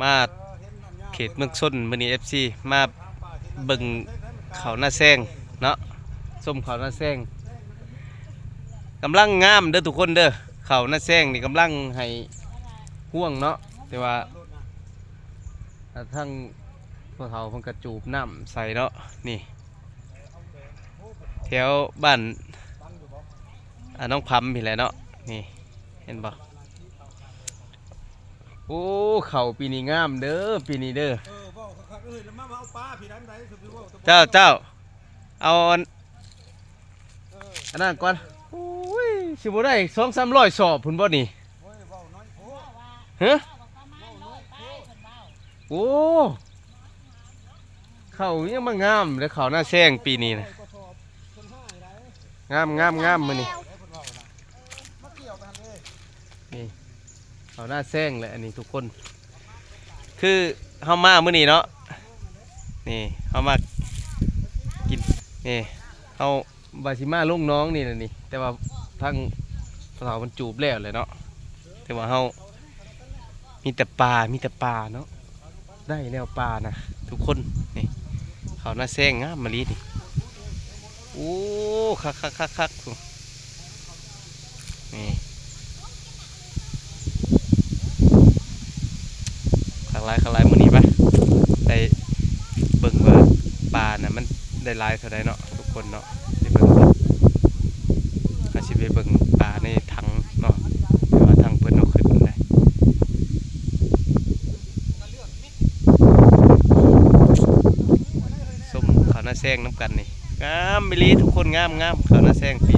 ມາເຂດເມືອງຊົນ ມື້ນີ້ ເອັຟຊີ ມາເບິ່ງເຂົ້ານາແຊງເນາະ, ຊົມເຂົ້ານາແຊງ ກຳລັງງາມເດີທຸກຄົນເດີ. ເຂົ້ານາແຊງນີ້ກຳລັງໃຫ້ຮວງເນາະ, ແຕ່ວ່າ ອ່າ ທາງພໍ່ເຖົ້າເພິ່ນກະຈູບນ້ຳໃສ່ເນາະ. ນີ້ແຖວບ້ານ ອ່າ ໜອງຜຳນີ້ແຫຼະເນາະ. ນີ້ເຫັນບໍ່? ໂອ້ ເຂົ້າປີນີ້ງາມເດີ ປີນີ້ເດີ. ເອີ ເວົ້າຄັກໆ ເອີຍ ແລ້ວມາ ມາເອົາປາພີ້ໄດ້ ເຈົ້າ ເຈົ້າ ເອົາອັນ ເອີ ອັນນັ້ນກ່ອນ. ໂອ້ຍ ຊິບໍ່ໄດ້ສອງສາມຮ້ອຍສອບພຸ້ນບໍ່ນີ້? ໂອ້ຍ ເວົ້າໜ້ອຍໂພດ ຮະ? ໂອ້ ເຂົ້າຍັງມາງາມເດ້ ເຂົ້ານາແຊງປີນີ້ນະ. ງາມໆໆ ມື້ນີ້ ນີ້ ເຂົ້ານາແຊງແຫຼະອັນນີ້ທຸກຄົນ. ຄືເຮົາມາມື້ນີ້ເນາະ ນີ້ເຮົາມາກິນ ນີ້ເຮົາວ່າຊິມາລົງໜອງນີ້ແຫຼະນີ້, ແຕ່ວ່າທາງພໍ່ເຖົ້າເພິ່ນຈູບແລ້ວແຫຼະເນາະ. ແຕ່ວ່າເຮົາມີແຕ່ປ່າ ມີແຕ່ປ່າເນາະ. ໄດ້ແນວປ່ານະທຸກຄົນ. ນີ້ ເຂົ້ານາແຊງງາມມະລີນີ້. ໂອ້ ຄັກໆໆໆ ນີ້ ຄັກຫຼາຍ ຄັກຫຼາຍ. ມື້ນີ້ປະ ໄດ້ເບິ່ງວ່າປານະ ມັນໄດ້ຫຼາຍເທົ່າໃດເນາະ ທຸກຄົນເນາະ. ໄປເບິ່ງ ເຮົາຊິໄປເບິ່ງປາໃນຖັງເນາະ ແຕ່ວ່າທາງເພິ່ນເອົາຂຶ້ນໄດ້. ຊົມເຂົ້ານາແຊງນຳກັນນີ້ ງາມອີ່ຫຼີທຸກຄົນ ງາມໆ. ເຂົ້ານາແຊງປີ